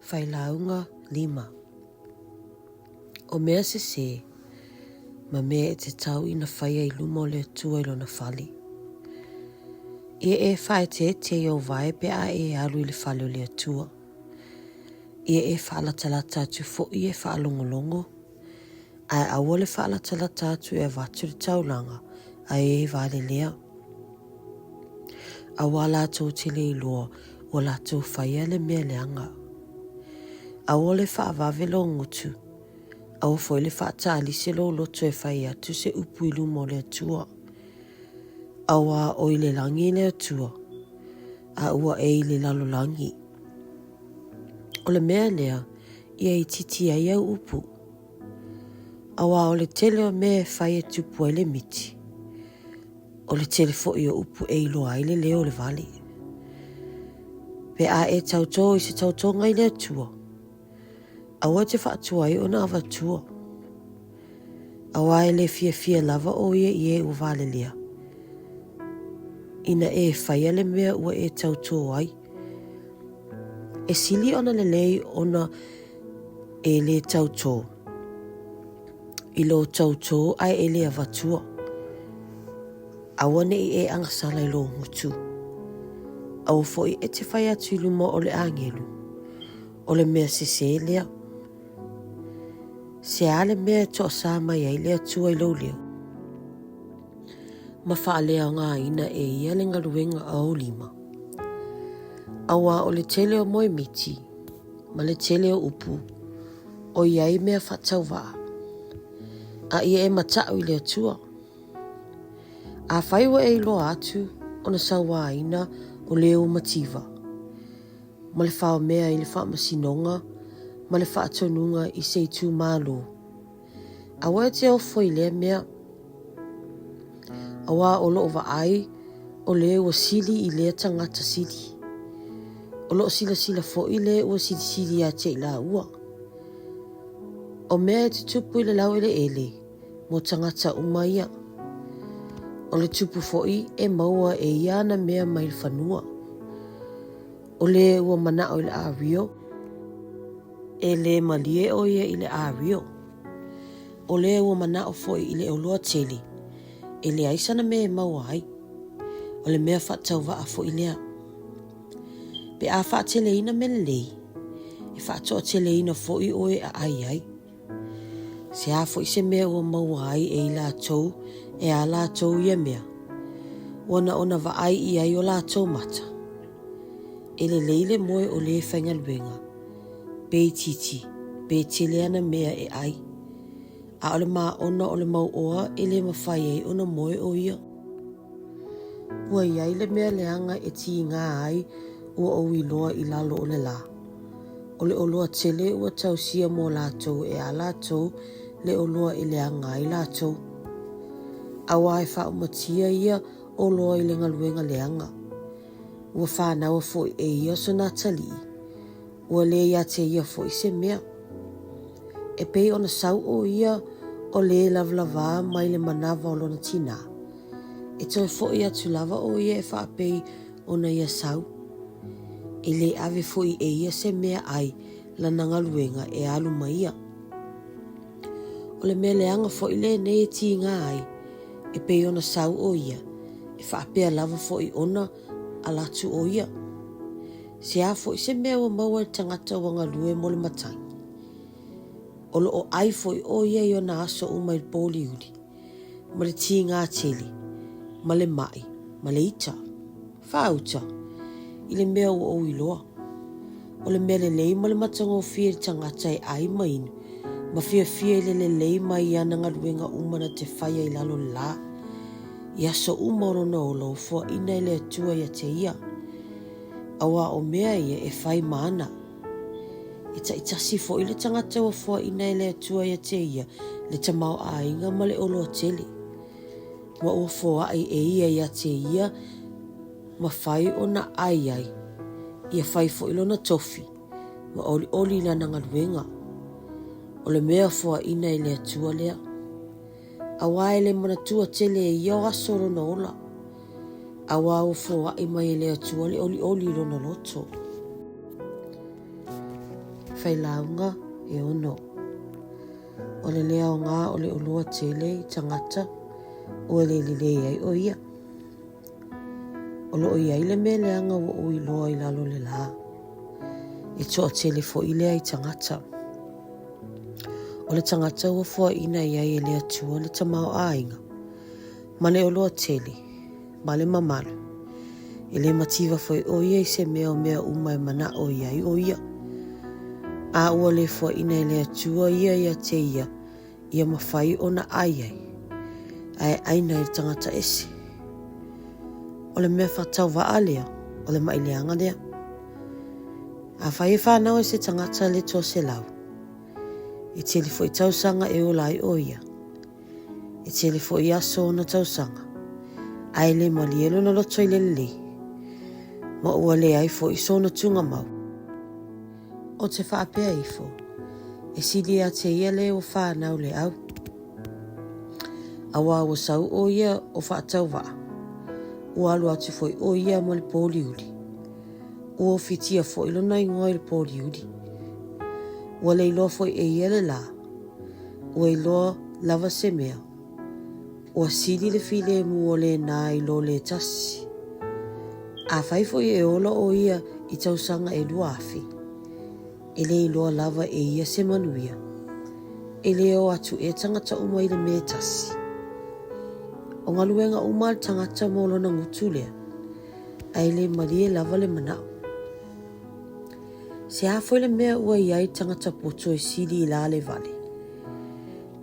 Failauga 5. O mea sesē, ma mea e tatau ina faia i luma o le Atua i Lona fale. Ia e faaeteete i ou vae pe a e alu i le fale o le Atua. Ia e faalatalata atu foi e faalogologo, ae aua le faalatalata atu e avatu le taulaga a e valelea. Aua latou te le iloa ua latou faia le mea leaga. Aua le faavave lou gutu, aua foi le faatalise lou loto e fai atu se upu i luma o le Atua. Auā o i le lagi le Atua, a ua e i le lalolagi. O le mea lea ia itiiti ai au upu. Auā o le tele o mea e fai e tupu ai le miti, o le tele foi o upu e iloa ai le leo o le vale. Pe a e tautō i se tautoga i le Atua, aua e te faatuai ona avatua. Auā e le fiafia lava ʻo ia i e ua valelea, ina e faia le mea ua e tautō ai. E sili ona lelei ona e lē tautō i lō tautō ae e lē avatua. Aua neʻi e agasala i lō gutu. Aua foi e te fai atu i luma o le agelu, o le mea sesē lea. Se a le mea e toasā mai ai le Atua i lou leo, ma faaleaogaina e ia le galuega a ou lima? Auā o le tele o moemiti ma le tele o upu, o i ai mea faatauvaa, a ia e mataʻu i le Atua. Afai ua e iloa atu ona sauāina o le ua mativa, ma le faomea i le faamasinoga ma le faatonuga i se itumalo, Aua e te ofo i lea mea, auā o loo vaai o le ua sili i lea tagata sili. O loo silasila foi le ua silisili ia te i laua. O mea e tutupu i le laueleele mo tagata uma ia. O le tupu foi e maua e ia ana mea mai le fanua. O le ua manao i le ario, E lē malie ʻo ia i le ʻārio. ʻO le ua manaʻo foi i le ʻoloa tele, e leai sana mea e maua ai. O le mea faatauvaʻa foi lea. Pe a faateleina mea lelei, e faatoateleina foi ʻoe e ʻai ai. Se a foi se mea ua maua ai e i latou e a latou ia mea, ua na ona vaai i ai o latou mata. E lelei le moe o le faigaluega, pe itiiti, pe tele ana mea e ʻai. A o le māʻona o le mauʻoa e le mafai ai ona moe ʻo ia. Ua i ai le mea leaga e tīgā ai ua ou iloa i lalo o le lā. O le ʻoloa tele ua tausia mo lātou e a lātou le ʻoloa e leaga ai lātou. Auā e fāumatia ia ʻoloa i le galuega leaga. Ua fānaua foi e ia sona atalii, ua lē iā te ia foi se mea. E pei ona sau ʻo ia o lē lavalavā mai le manawa o lona tinā, e toe foʻi atu lava ʻo ia e faapei ona ia sau. E lē ave foi e ia se mea ʻai lana galuega e alu ma ia. O le mea leaga foi lenei e tīgā ai, e pei ona sau ʻo ia, e faapea lava foi ona ala atu ʻo ia. Se a foi se mea ua maua e le tagata ua galue mo le matagi? O lo o ʻai foi ʻo ia i ona aso uma i le pōuliuli, ma le tīgā tele, ma le maʻi, ma le ita. Fāuta, i le mea ua ou iloa. O le mea lelei ma le matagofie i le tagata e ʻai ma inu, ma fiafia i le lelei mai i ana galuega uma na te faia i lalo o le lā, i aso uma o lona ola ua foaʻina e le Atua ia te ia. Auā o mea ia e fai ma ana. E taitasi foi le tagata ua foaʻina e le Atua ia te ia le tamaoaiga ma le oloa tele. Ma ua foaʻi e ia ia te ia mafai ona ʻai ai, ia fai foi lona tofi, ma ʻoliʻoli i lana galuega. O le mea foaʻina e le Atua lea. Auā e le manatua tele e ia o aso o lona ola, auā ua foaʻi mai e le Atua le ʻoliʻoli i lona loto. Failauga e 6. O le le aoga o le oloa tele i tagata ua le lelei ai o ia. O lo o i ai le mea leaga ua ou iloa i lalo o le la. E toatele foi lea i tagata. O le tagata ua foaina i ai e le Atua le tamaoaiga ma le oloa tele ma le mamalu. E le mativa foi o ia i se mea o mea uma e manao i ai o ia. A ua le foaina e le Atua ia ia te ia, ia mafai ona ai ai, ae aina e le tagata ese. O le mea faatauvaa lea, o le mai leaga lea. A fai e fanau ai se tagata le toaselau, e tele foi tausaga e ola ai o ia. E tele foi aso o ona tausaga, ae le malie lona loto i le lelei, ma ua leai foi sona tugamau. Ou te faapea ifo, e sili ia te ia le ua fanau le au. Auā ua sau o ia o faatauvaa, ua alu atu foi o ia ma le pōliuli. Ua ofitia foi lona igoa i le pōliuli. Ua le iloa foi e ia le lā, ua iloa lava se mea, ua sili le filemu o lena i lo le tasi. Afai foi e ola o ia i tausaga e 2000, e le iloa lava e ia se manuia. E le o atu ea tagata uma i le mea e tasi. O galuega uma a le tagata mo lona gutu lea, ae le malie lava le manao. Se a foi le mea ua i ai le tagata poto e sili i la le vale?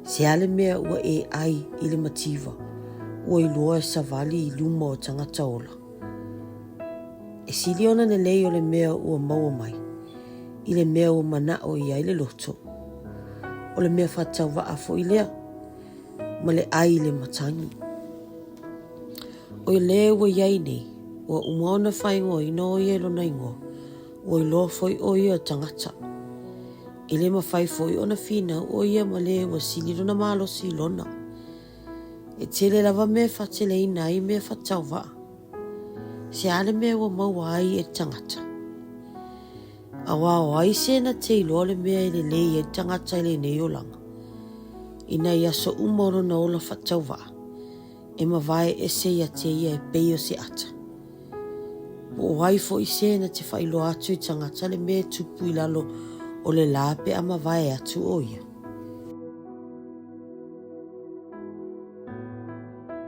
Se a le mea ua e ai i le mativa, ua iloa e savali i luma o tagata ola? E sili ona lelei o le mea ua maua mai, i le mea ua manao i ai le loto. O le mea faatauvaa foi lea, ma le ai i le matagi. O le ua i ai nei, ua uma ona faaigoaina o ia i lona igoa, ua iloa foi o ia o le tagata. E le mafai foi ona finau o ia ma le ua sili lona malosi i lona. E tele lava mea e faateleina ai mea faatauvaa. Se a le mea ua maua ai e le tagata? Auā o ai se na te iloa le mea e lelei ai le tagata i lenei olaga, i nai aso uma o lona ola faatauvaa, e mavae ese ia te ia e pei o se ata? Po o ai foi se na te faailoa atu i tagata le mea e tupu i lalo o le la pe a mavae atu o ia?